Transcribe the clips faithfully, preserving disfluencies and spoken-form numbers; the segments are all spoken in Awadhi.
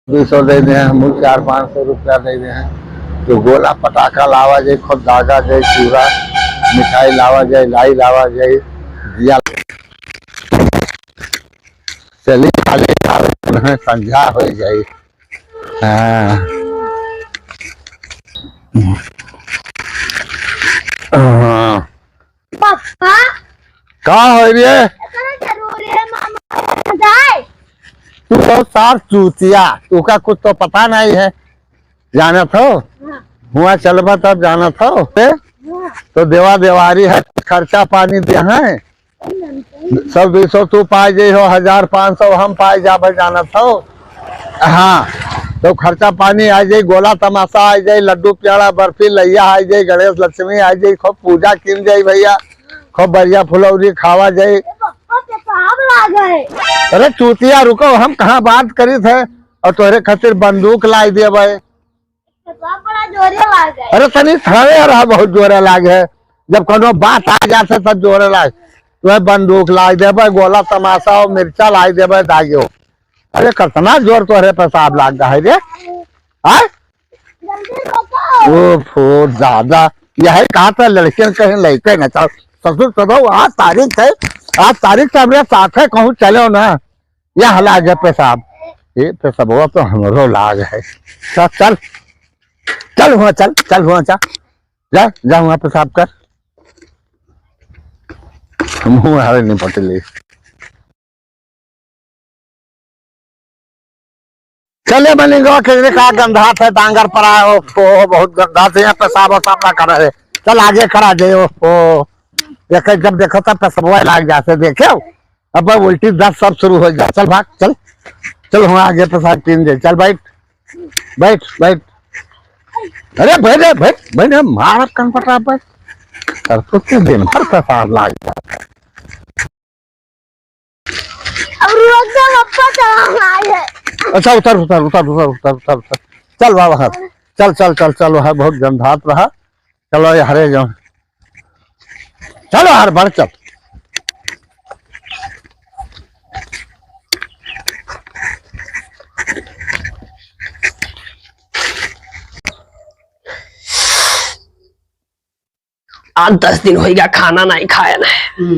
दुई सौ दे दे हैं, हम चार पाँच सौ रुपया दे दे हैं। तो गोला पटाखा लावा जाए, खूब दागा जाए, चूरा मिठाई लावा जाए, लाई लावा जाए, दिया। चली खाली खावे, संझा हो जाए। हाँ। हाँ। पापा। का हो रे? इतना जरूरी है, मामा जाए। तू बहुत सार चूतिया, तू का कुछ तो पता नहीं है, जानत हो? हाँ। हुआ चलबा तब जानत हो? ए? हाँ। तो देवा देवारी है, खर्चा पानी दे हैं। सब दुई सौ तू पाए जाई हो, हजार पाँच सौ हम पाए जाबे, जानत हो? हाँ, तो खर्चा पानी आ जाई, गोला तमाशा आ जाई, लड्डू प्याड़ा बर्फी लैया आ जाई, गणेश लक्ष्मी आ जाई, खूब पूजा किन जाई भैया, खूब बढ़िया फुलौरी खावा जाई। पापा, पेशाब लाग है। अरे चूतिया, रुको, हम कहाँ बात करी थे और तोहरे खातिर बंदूक लाई दिया भाई। पेशाब बड़ा जोरे लाग है। अरे तनी थड़े रहा, बहुत जोरे लाग है। जब कोनो बात आ जात है तब जोरे लाग। तुम्हें बंदूक लाई देबे, गोला तमाशा और मिर्चा लाई देबे, दागियो। अरे कितना जोर तोहरे पेशाब लाग है रे। आय? जल्दी रोको। ओफो दादा, यही कहा था लड़कियन कहीं लइके न चल। ससुर सदो आज तारीख है, आज तारीख तो हमरे साथ है, कहूँ चलो ना। यह लाग है पेशाब। ये पेशाबवा तो हमरो लाग है। चल, चल। चल हुआ चल, चल हुआ चल। जा, जा हुआ पेशाब कर। हम हुआ हरे नहीं पटले। चले बनिंगवा के का गंधात है, डांगर परा हो, हो, बहुत गंधात है, यहाँ पेशाब वसाब ना करे। चल आगे करा दे, ओ, ओ। देखे, जब देखो तब पेशाबवा लाग जाते, देखे हो? अब उल्टी दस्त सब शुरू हो जाए। चल भाग, चल। चल, हम आगे पेशाब पीन दे। चल, बैठ। बैठ, बैठ। अरे, बैठ रे, बैठ, बैठ रे, मार कनपटा, बैठ। अरे, तो के दिन भर पेशाब लाग जाता है। अब रोक दो, पप्पा, चलाना है। अच्छा, उतर, उतर, उतर। चल बाबा, हाँ। चल, चल, चल, चल, वहाँ बहुत गंधात रहा। चलो, ये हरे जाओ। चलो, हर बार चल। आज दस दिन होइगा, खाना नहीं खाया ना। हम्म।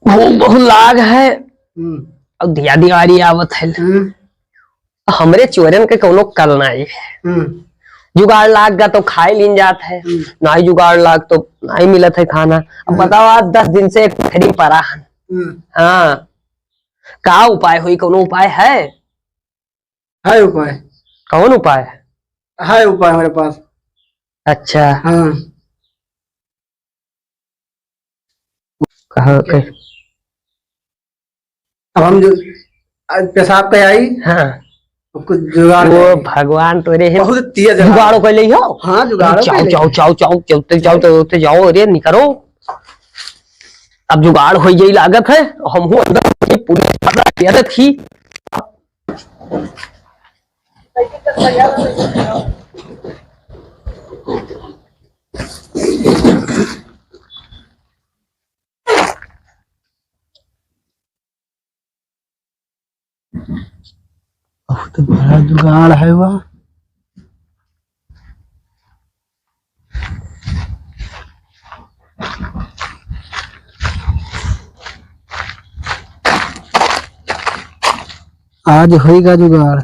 भूख बहुत लाग है। हम्म। और दिया दिवारी आवत है। हम्म। हमरे चोरन के कौनो कल नाही है। हम्म। जुगाड़ लाग गा तो खाए लीन जात है, हम्म। नाही जुगाड़ लाग तो नाही मिलत है खाना। अब हम्म। बताओ, आज दस दिन से एक पथरी परा है। हम्म। हाँ, का उपाय होई, कौनो उपाय है? है उपाय। कौन उपाय? है उपाय हमारे पास। अच्छा। हाँ। कहाँ के? अब हम जो, आज पेशाब पे आई, हाँ। अब कुछ जुगाड़ वो करेंगे। भगवान तोरे है। बहुत तेज है। जुगाड़ कर ले हो। हाँ, जुगाड़ कर ले। जाओ, जाओ, जाओ, जाओ, जाओ, जाओ, जाओ, रे, निकरो। अब जुगाड़ हो जाई लागत है। हम हो अंदर से पूरी ज्यादा तेज थी। बहुत बड़ा जुगाड़ है वह। आज होइगा जुगाड़,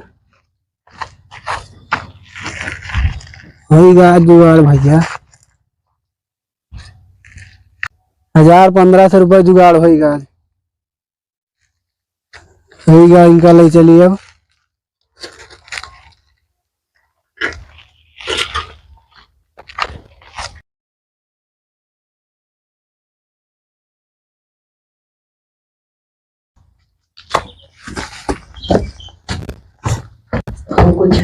होइगा आज जुगाड़ भैया। हजार पन्द्रह सौ रुपये जुगाड़ होइगा आज। होइगा, इनका ले चलिए अब।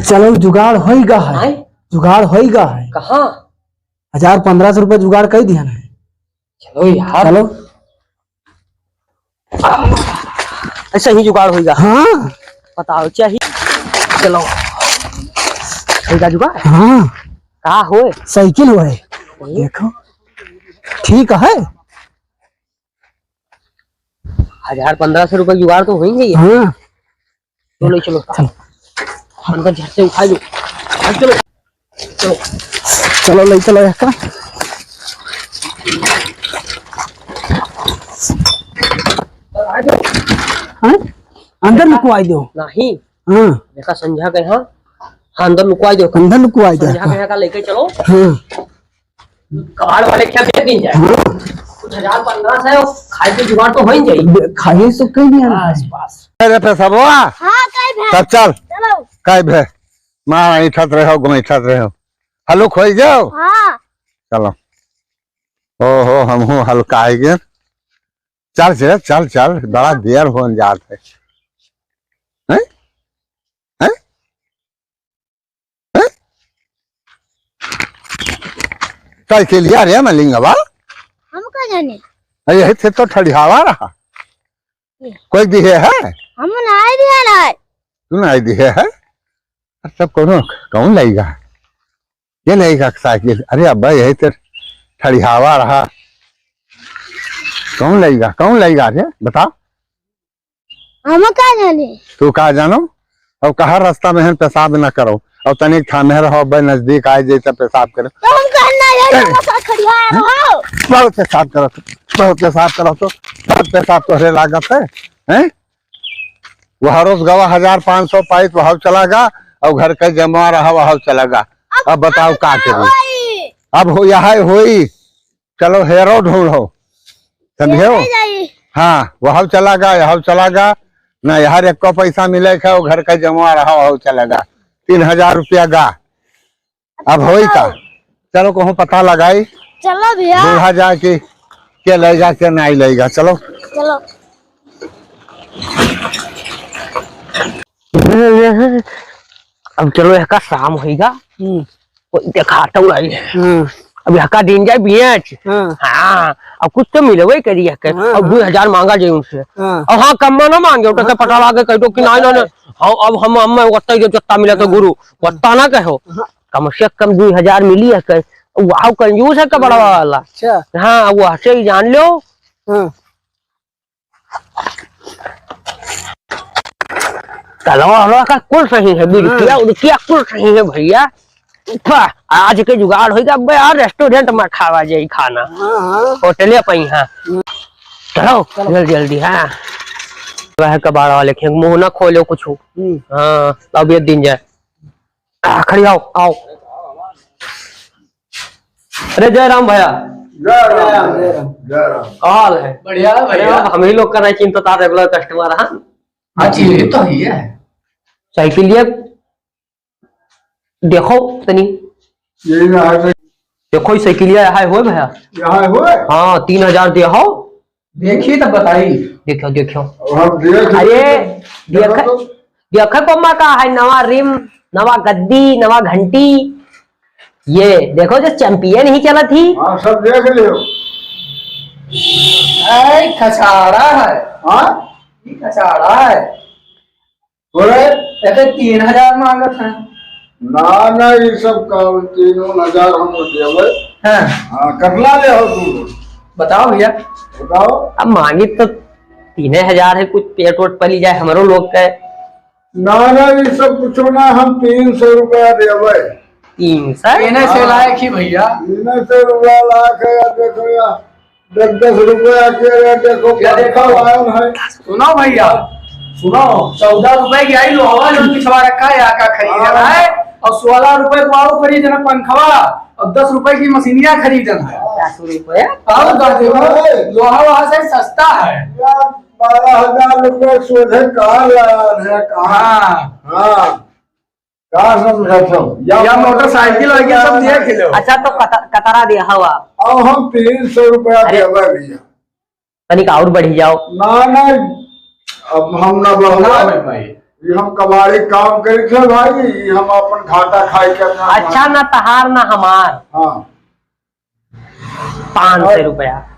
चलो, जुगाड़ होइगा है। आय? जुगाड़ होइगा है। कहाँ? हजार पन्द्रह सौ रुपये जुगाड़ कर दिया ना। चलो यार। चलो। ऐसा ही जुगाड़ होइगा। हाँ। बताओ, चाहिए। चलो। होइगा जुगाड़? हाँ। का होए? साइकिल होए। हम्म। देखो। ठीक है। हजार पन्द्रह सौ रुपये जुगाड़ तो होइगा ही। हाँ। चलो, चलो। चलो। हमका झट से उठा दो। चलो। चलो। चलो, ले चलो यहाँ का। हाँ? अंदर लुकवाई दो। नहीं। हाँ। देखा, संझा के यहाँ, हाँ, अंदर लुकवाई दो। अंदर लुकवाई दो। संझा के यहाँ का लेके चलो। हाँ। कबाड़ वाले क्या दे दी जाए? हाँ। कुछ हजार पन्द्रह सौ खाए के जुगाड़ तो हो ही जाई। बे-, खाए तो कहीं नहीं आना। बस, बस। अरे पेशबवा। हाँ, काई भे। तब चल। चलो। काई भे। मार ऐठत रहो, गोइठत रहो। हलुक होई जाओ। हाँ। चलो। ओहो, हमहू हल्का है गे। चल से, चल, चल, बड़ा देर होन जात है। हैं? हैं? हैं? साइकिलिया रे मलिंगवा? हम का जाने? अरे, यही थे तो ठड़ियावा रहा। ये। कोई दिहे है? हम नाई दिहे ना। तू नाई दिहे है? अच्छा, कौन, कौन लाइगा? ये लाइगा साइकिल? अरे अब्बा, यही तो ठड़ियावा रहा। कौन लाइगा? कौन लाइगा रे? बताओ। हम का जाने? तू का जानो? अब कहा रास्ता में है, पेशाब न करो। अब तनिक थामे रहो, अब नजदीक आए जाए तो पेशाब करे। तो हम कहना ये अरे! लोग सा खड़िया हैं? रहो। बहुत पेशाब करो तो, बहुत पेशाब करो तो, बहुत पेशाब तोहरे लागत है, हैं? वह रोज गवा हजार पाँच सौ पाई तो वह चला गा, और घर का जमा रहा वह चला गा। अब अब बताओ अब का का करी? होई? अब हो, यह होई। चलो, हेरो ढूंढो। समझे हो? ये ले जाई। हाँ, वह चला गा, यह चला गा। ना यार, एको पैसा मिले है, वो घर का जमा रहा, वह चला गा। तीन हजार रुपया गा। अब होई का? चलो, कहूँ पता लगाई। चलो भैया। बूढ़ा जाए कि के लेगा, के नहीं लेगा। चलो। चलो। अब चलो, यहका शाम होइगा। हम्म। कोई देखाता हुआ है। हम्म। अब यहका दिन जाए बेच। हाँ। हाँ, अब कुछ तो मिलवे करी यहके। हाँ, अब हाँ। दो हजार मांगा जाए उनसे। हाँ। अब हाँ, कम में ना मांगे, उठा से हाँ। पटा लागे, कह दो कि नहीं, नहीं, नहीं। हाँ। हाँ, अब हम, हम, मैं वत्ता ही जो जत्ता मिला तो हाँ। गुरु, वत्ता ना कहो। हाँ। कम से कम दो हजार मिली यहके। वाह, कंजूस है कबड़वा वाला। अच्छा। हाँ, वह से ही जान लो। हाँ। तलवा हलवा का कुल सही है, बिरकिया हाँ। उरकिया कुल सही है भैया। वाह, आज के जुगाड़ होइगा, अब्बे यार रेस्टोरेंट में खावा जाई खाना। हाँ, हाँ। होटले पे ही, हाँ। हम्म। चलो, चलो। जल्दी, जल्दी, हाँ। वह कबाड़ वाले के मुंह ना खोलो कुछ। हम्म। हाँ, अब ये दिन जाए। आ, खड़ी आओ, आओ। अरे जय राम भैया। जय राम, जय राम, जय राम। का हाल है? बढ़िया है भैया। अरे, हम ही लोग का नहीं चिंता था, रेगुलर कस्टमर, हाँ। हाँ, चिन्हित तो ही है। साइकिलिया देखो तनी। यही ना है। देखो, ई साइकिलिया यहाँ है होए भैया। यहाँ है होए? हाँ, तीन हजार दे हो। देखी तब बताई। देखो, देखो। अब हम देख अरे, लेते। देखो देखो, तो। देखो कोमा का है, नवा रिम, नवा गद्दी, नवा घंटी। ये देखो जो चैंपियन ही चलत ही। हाँ, सब देख लियो। ऐ, खसाड़ा है। हाँ? ई खसाड़ा है। बोले? कहते तीन हजार मांगत हैं। ना, ना, ये सब काम तीनों हजार हम देवे। हाँ। हाँ, कतना ले हो तू? बताओ भैया। बताओ। अब मांगी तो तीन हजार है, कुछ पेट वोट पली जाए हमरो लोग के। ना, ना, ये सब कुछ ना, हम तीन सौ रुपया देवे। तीन सौ? तीन सौ लायक ही भैया। तीन सौ रुपया लायक है, यार, देखो यार। दस दस रुपया के, देखो, या देखो। पंखा लायन है। सुनो भैया, सुनो, चौदह रुपए की आई लोहवा जो पिछवा रखा है, आका खरीदना हाँ। है, और सोलह रुपए को आओ खरीदना पंखवा, और दस रुपए की मशीनिया खरीदना है। दस रुपए? और दस रुपए, लोहा वहां से सस्ता है। यार, बारह हजार रुपए सोझे कार लायन है, कार। हाँ। हाँ। का समझत हो? या या मोटरसाइकिल वगैरह सब दिए खिलो। अच्छा, तो कत-, कतरा दिया हवा? अब हम तीन सौ रुपया अरे। देबे भैया। तनिक और बढ़ी जाओ। ना, ना, अब हम ना बढ़बो। ना भाई। ये हम कबाड़ी काम करे थे भाई, ये हम अपन घाटा खाए के अपना अच्छा, ना तहार ना हमार। हाँ। पाँच सौ रुपया।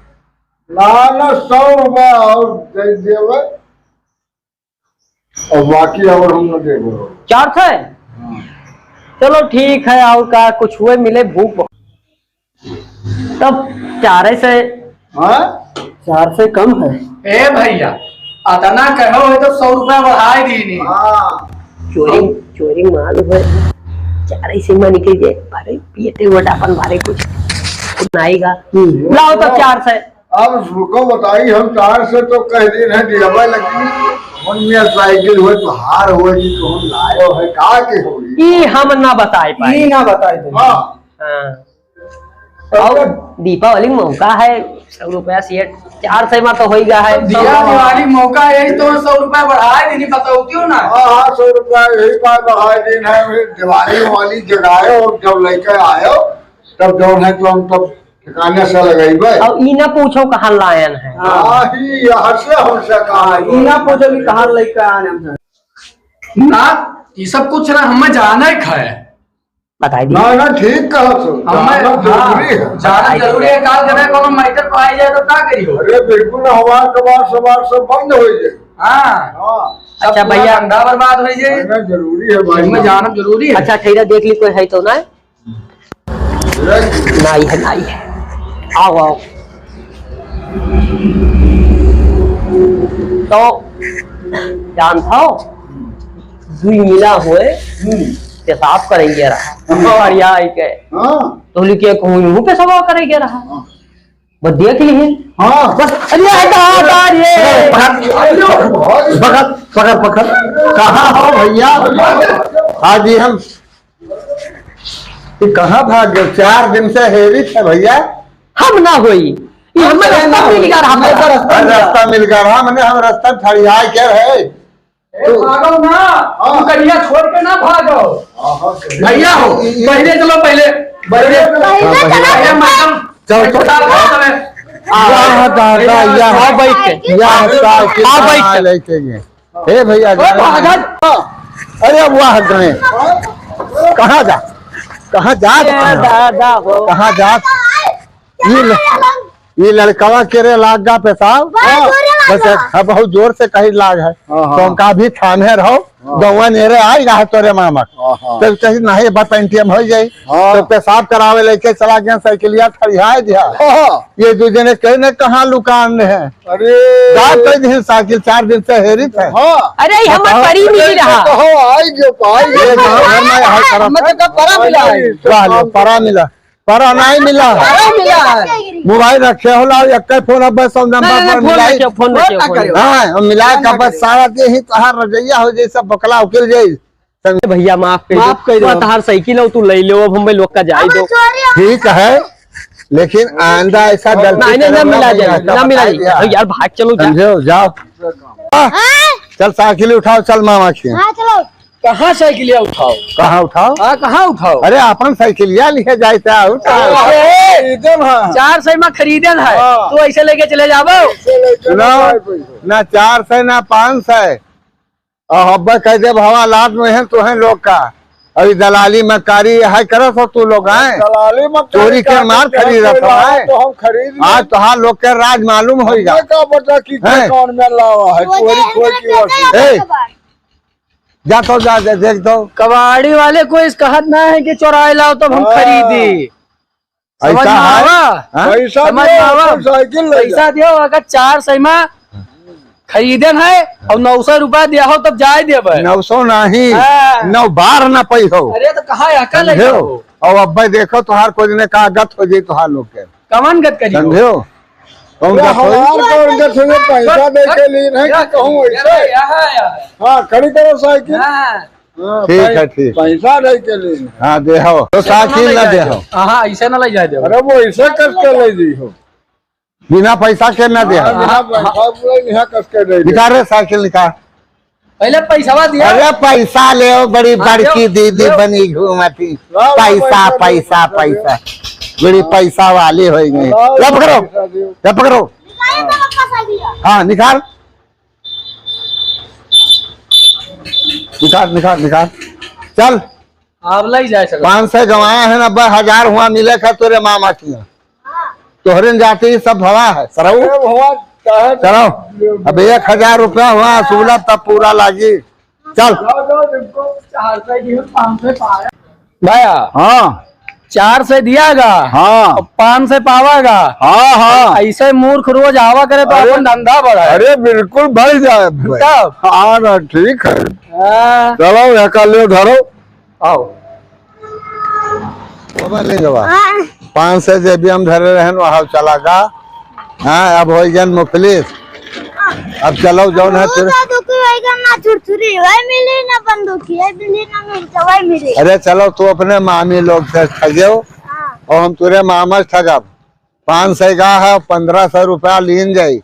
ना, ना, सौ रुपया और दे देबे। और बाकी और हम न देबो। चार सौ? हाँ। चलो ठीक है, और का कुछ हुए मिले भूख बहुत। तब चार सौ। हाँ? चार सौ कम है। ए भैया, अतना कहो है तो सौ रुपया बढ़ाए दीनी। हाँ। चोरी, चोरी माल हुए। चार ऐसे में निकल जाए, भरे पियते हुए डापन भरे कुछ नहीं गा। हम्म। लाओ तो चार सौ। अब रुको बताई, हम चार सौ तो कह दीन है दियाबे, लेकिन कौन में साइकिल हुए तो हार हुए कि कौन लायो है, का के होई? ई हम ना बताई पाई। ई ना बताई पाई। हाँ। हाँ। और दीपावली मौका है, सौ रुपया सेठ, चार सौ में तो होई गा है। दिया दिवाली मौका है, यही तो सौ रुपया बढ़ाए दीनी, बताओ क्यों ना? हाँ, हाँ, सौ रुपया यही बार बढ़ाए दीन है, फिर दिवाली वाली जगायो, जब लेके आयो, तब जौन है तो हम तब ठिकाने से लगइबे। अब ई ना पूछो कहाँ लायन है। हाँ, ही यहाँ से हमसे कहाँ हाँ, ई ना पूछो कि कहाँ लेके आयन है। ना, ई सब कुछ ना हमें जाने का है। बताई दी। ना, ना, ठीक कहा तू। हमें, जानब हाँ, जरूरी है। जानब जरूरी है, काल करे कोनो मैटर पे आई जाए तो का करियो? अरे बिल्कुल, हमार कबार सवार सब बंद हो जाए। हाँ। हाँ। अच्छा भैया। धंधा बर्बाद हो जाए। ना, जरूरी है भाई। इसमें जानब जरूरी है। अच्छा, ठहरा देख ली, कोई है तो ना? अरे। नाई है, नाई है। आओ, आओ। तो जानत हो, दुई मिला हुए हम्म। पेशाब करेंगे रहा। हाँ। बढ़िया है के। हाँ। तो बोली के कहूँ यूं पेशाब करेंगे रहा। हाँ। बस देख ली। हाँ। बस, अरे, अरे, दादा रे। अरे, पकड़, पकड़, पकड़, पकड़। कहाँ हो भैया? आज ही हम, ये कहाँ भाग गए? चार दिन से हेरी थे भैया। हम ना होई। ये हमें रास्ता मिल गया रहा। हमें तो रास्ता अरे, मिल गया। रास्ता मिल गया रहा, मैंने हम रास्ता ठड़िया के रहे। ए, भागो ना, हाँ। तू करिया छोड़ के ना भागो। हाँ, हाँ, सही। भैया हो, ये, ये पहले चलो, पहले, पहले, पहले हाँ, चलो। पहले मैडम, चलो, चलो। अस्पताल में चले। वाह दादा, यहाँ, हाँ, बैठ के। यहाँ साइकिल हाँ, बैठ कहाँ के। लेके गए? हे भैया, ओ, जाना भागत। है। अरे वाह गए। कहाँ जा, कहाँ जात ए, कहाँ? दादा हो। कहाँ जात? ये ल-, ये लड़कवा के रे लाग गा पेशाब। बहुत जोरे लाग बस गा। एक, हाँ, बहुत जोर से कहीं लाग है। हाँ, हाँ। तो हमका अभी थाने रहो, हाँ। गौवा नेरे आई रहा तोरे मामा। हाँ, हाँ। तो कहीं नहीं, बस पेंटियम हो जाई। हाँ। तो पेशाब करावे लेके चला गया, साइकिलिया खड़ियाए दिया। हाँ। ये दू जने कहीं ने कहाँ लुकान है। अरे। जा कह दिन साइकिल चार दिन से हेरी थे। हाँ। अरे, ये हमर बताओ। परी मिली रहा। कहो, आई जो पाई। ये गाँव घर में हाल खराब। हमके तो परा मिला है। वाह लो, परा मिला। परा नहीं मिला। परा मिला है। मोबाइल रखे हो, लाओ, एक फोन अब सब नंबर नहीं, नहीं, पर फोन मिलाई। रखे, फोन फोन रखे, ना फोन। करो। हाँ, हम मिला फोन के ना बस करो। सारा दे ही तोहार रजैया हो जाई, सब बकला उकिल जाई। समझे? भैया माफ कर दो। माफ कर दो। तोहार साइकिल हो, तू ले लो, अब हमें लोग का जाए दो। ठीक है, लेकिन आइंदा ऐसा गलती नहीं, नहीं, ना करना मिला नहीं जाए, है, ना मिला बताई जाए। दिया। यार भाग चलो जा। समझे हो? जाओ। हाँ? चल साइकिल उठाओ, चल मामा के। हाँ, चलो। कहाँ साइकिलिया उठाओ? कहाँ उठाओ? हाँ, कहाँ उठाओ? अरे, अपन साइकिलिया लिए जाए, क्या उठाओ? अरे, खरीदन है। चार सौ में खरीदन है, हाँ। तो ऐसे लेके चले जाबो। ऐसे लेके सुनो, ना जाए कोई। ना चार सौ, ना पाँच सौ। और अब्बा कह दे, भवा लात में है, तो है लोग का। अभी दलाली में कारी है, करत हो तू लोग, हैं? दलाली में चोरी कारी के मार करत खरीदत हो, हैं? तो हम खरीद लें। आज तोहार लोग के राज मालूम होइगा। हमने का पता कि हैं? कौन में लावा है, चोरी खोर की वस्तु। ए, जा तो, जा, जा, देख तो। कबाड़ी वाले को इस कहत ना है कि चोराए लाओ तब हम हाँ। खरीदी। समझ ऐसा में है? आवा? हाँ? पैसा समझ में दियो, आवा? अपन साइकिल ले पैसा जा। दियो, अगर चार सौ में खरीदन है और नौ सौ रुपया दिया हो तब जाए देबे। नौ सौ नहीं, हाँ। नौ बार ना पई हो। अरे तो कहाँ है? कल समझे हो? और अब भाई देखो तोहार कुछ ने का गत हो जाई तोहार लोग के। कवन गत करी हो? समझे हो? कौन अरे गत होई? हमार कौन गत होई? पैसा दे के लिए नहीं कि कहूँ ऐसे। यहाँ, यहाँ। हाँ, खड़ी करो साइकिल। हाँ। हाँ, ठीक पै-, है, ठीक। पैसा दे के लिए। हाँ, दे हो। तो साइकिल ना दे हो। हाँ, ऐसे ना ले जाए दे। अरे वो ऐसे करके ले दी हो। बिना पैसा के ना दे हो। हाँ, बिना पैसा पूरा यहाँ कस के दे दे। निकाल रे साइकिल निकाल। पहले पैसावा दिया। अरे पैसा ले हो, बड़ी हाँ, बड़की दियो, दीदी दियो। बनी घूमती। लाओ पैसा, पैसा, पैसा, पैसा। बड़ी हाँ। पैसा वाली हो गई। लाओ ले पकड़ो, पैसा दियो। ले पकड़ो। निकाल दो पापा साइकिल। हाँ, निकाल। निकाल, निकाल, निकाल। चल। आप ले जाए सकते। पाँच सौ गंवाया है ना, बस हजार हुआ मिले का तोरे मामा की। तोहरे न जाते ही सब भवा है, सरऊ। अरे भवा, चाहे चलो, अब एक हजार रुपया हुआ, सुबला तब पूरा लागी। चल। जाओ, जाओ, देखो, चार सौ की हो, पाँच सौ पाया। भैया। हाँ। चार सौ दियागा, हाँ। और पाँच सौ पावागा। हाँ, हाँ। ऐसे मूर्ख रोज आवा करे तो अरे, अपन धंधा बढ़ाए। अरे बिल्कुल बढ़ जाए भाई। तब? हाँ ना, ठीक है। हाँ। चलो, यहाँ का ले धरो। आओ। बाबा ले जावा। हाँ। पाँच सौ जे भी हम धरे रहन, वहाँ चला गा। हाँ, अब हो गन मुफलिस। अब चलो, जौन है वो तेरे तो दुखी होएगा ना, छुरछुरी वही मिली, ना बंदूकी वही मिली, ना मिर्चा वही मिली। अरे चलो, तू अपने मामी लोग से ठगेओ, हाँ। और हम तुरे मामा से ठगब। पाँच सौ गा है, पन्द्रह सौ रुपया लीन जाई,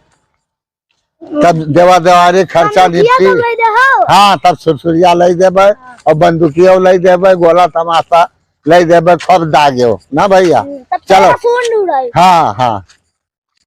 तब देवा देवारी खर्चा बंदूकिया निपटी। तो ले दे हो। हाँ, तब छुरछुरिया ले देबे, और बंदूकियो ले देबे, गोला तमाशा ले देबे, खूब दागेओ ना भैया। हम्म, तब चलो। तेरा फोन उड़ाई। हाँ, हाँ।